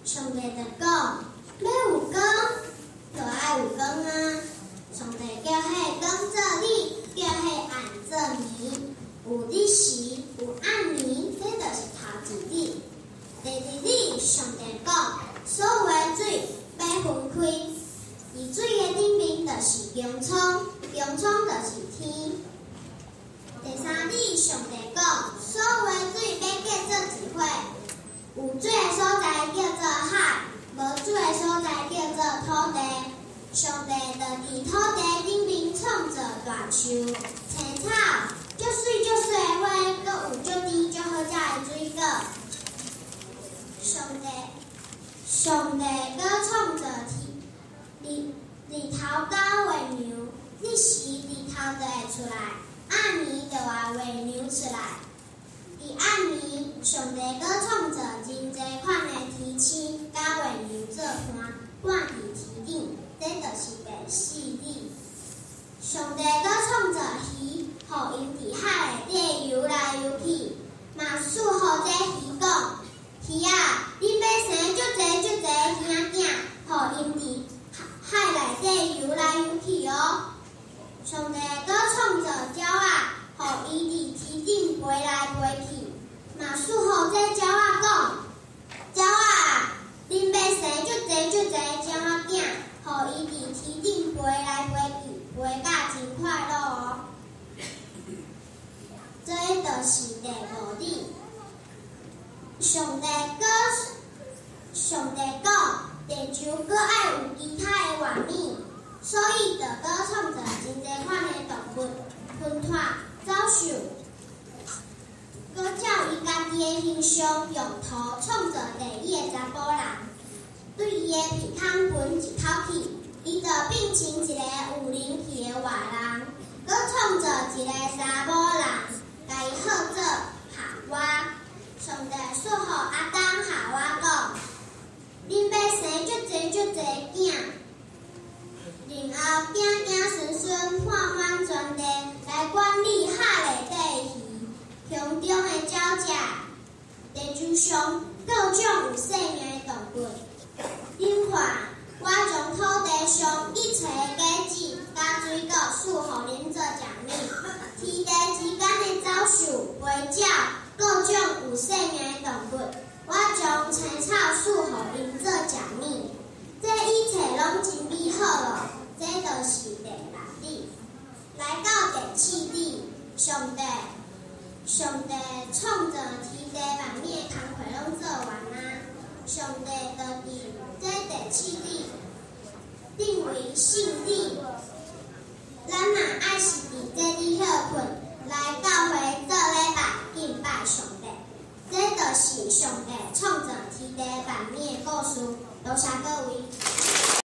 上帝就講，欲有光，就愛有光啊！上帝叫彼個光做日，叫彼暗做暝。有日時，有暗暝，這就是頭一日。第二日，上帝講，所有的水欲分開，佇水的頂面就是穹蒼，穹蒼就是天。第三日，上帝講，所有的水欲結做一伙，有水的所在叫做海，無水的所在叫做土地。上帝就佇土地頂面創造大樹、青草，足媠足媠的花，閣有足甜足好食的水果。上帝閣創造天日日頭佮月娘，日時日頭就會出來，暗暝就會月娘出來。佇暗暝，上帝閣創造真濟款的天星，佮月娘做伴，掛佇天頂，這就是第四日。上帝閣創造魚，予𪜶佇海內底游來游去，嘛賜予這魚講：魚仔，恁欲生足濟足濟魚仔囝，予𪜶佇海內底游來游去哦。上帝閣創造鳥仔，予伊佇天頂飛來飛去，嘛賜予這鳥仔講：鳥仔，恁欲生足濟足濟鳥仔囝，予伊佇天頂飛來飛去，飛甲真快樂哦。這就是第五日。上帝講，地球閣愛有其他的活物，所以就閣創造真濟款的動物、昆蟲、走獸，閣照伊家己的形象，用土創造第一个查埔人，對伊的鼻孔噴一口氣，伊就變成一个有靈氣的活人。閣創造一个查某人，共伊號做夏娃。上帝賜予亞當夏娃講：恁欲生足濟足濟囝，然後子子孫孫遍滿全地，來管理海內底的魚、空中的鳥隻、地球上各種有生命的動物。恁看，我將土地上一切的果子佮水果賜予恁做食物。天地之間的走獸、飛鳥、各種有生命的動物，我將青草賜予𪜶做食物。這一切攏真美好咯！這就是第六日。來到第七日，上帝創造天地萬物的工課攏做完啊！上帝就佇這第七日定為聖日。咱嘛愛是佇這日歇睏，來教會做禮拜敬拜上帝。這就是上帝創造天地萬物的故事。多謝各位。